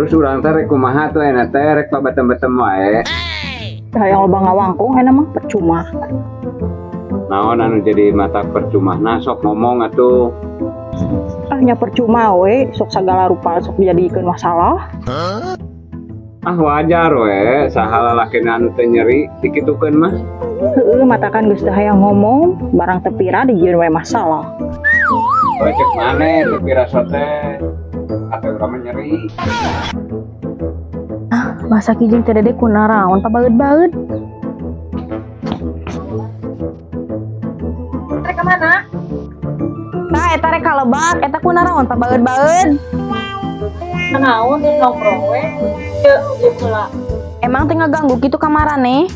Terus urang teh rek kumaha tuh enak teh rek pabetem-betem wae. Teu hayang loba ngawangkong enak mah percuma. Naon anu jadi mata percuma? Nah, sok ngomong atuh. Ah, nya percuma we, sok sagala rupa sok dijadikeun masalah. Ah, wajar we, saha lalakina anu teu nyeri dikitukeun mah. Heeh, matakan geus teu hayang ngomong, barang teu pira dijieun we masalah. Oh, cek maneh teu pira teh. Atuh urang mah nyeri. Bang Saki jeung Teh Dede kunaraon pabaeud-baeud. Rek ka mana? Tah eta rek ka lebak, eta kunaraon pabaeud-baeud. Naon nongkrong we. Yeuh, ieu heula. Emang teu ngaganggu kitu kamarane?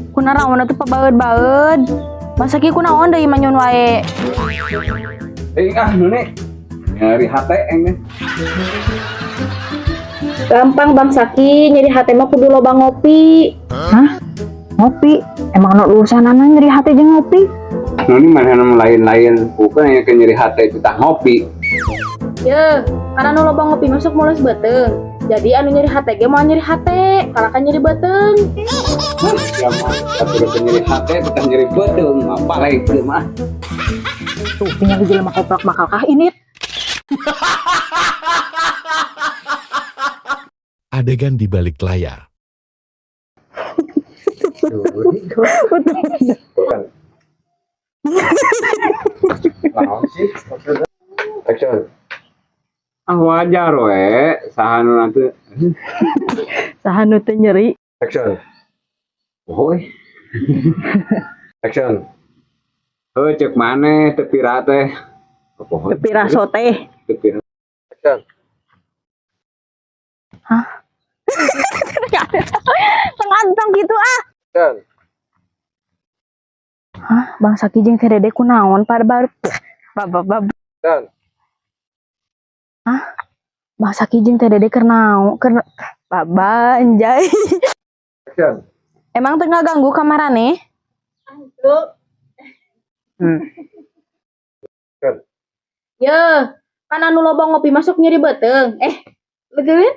Kunaraon atuh pabaeud-baeud. Bang Saki kunaon deui manyun wae. Eh, ah nune. Nyeri hate engge. Gampang Bang Saki, nyeri hate mah kudu loba ngopi. Hah? Ngopi? Emang nu urusanana nyeri hate jeung ngopi? Nuni mana nu lain-lain bukan yang ke nyeri hate itu tah ngopi. Yeuh, karena nu loba ngopi masuk mules beuteung. Jadi anu nyeri hate ge moal nyeri hate, kalakan nyeri beuteung. Ya mah atuh ke nyeri hate itu tah nyeri beuteung, apa lagi ieu mah. Tuh, tinggal jelema koplak bakal kah ini. Adegan di balik layar. Naon sih? Action. Ah, wajar we, saha nu nanti. Saha nu teu nyeri? Action. Oh. Action. Heuh, cek maneh teu pira teh. Teu pira sote. Teu pira. Action. Tengantong gitu ah. Action. Hah, Bang Saki jeung Teh Dede kunaon pada baru bab bab. Action. Hah? Bang Saki jeung Teh Dede keur naon? Keur baba anjay. Action. Emang teu ngaganggu kamarane? Henteu. Action. Yeuh, kan anu loba ngopi masuk nyeri beuteung. Eh, betulin?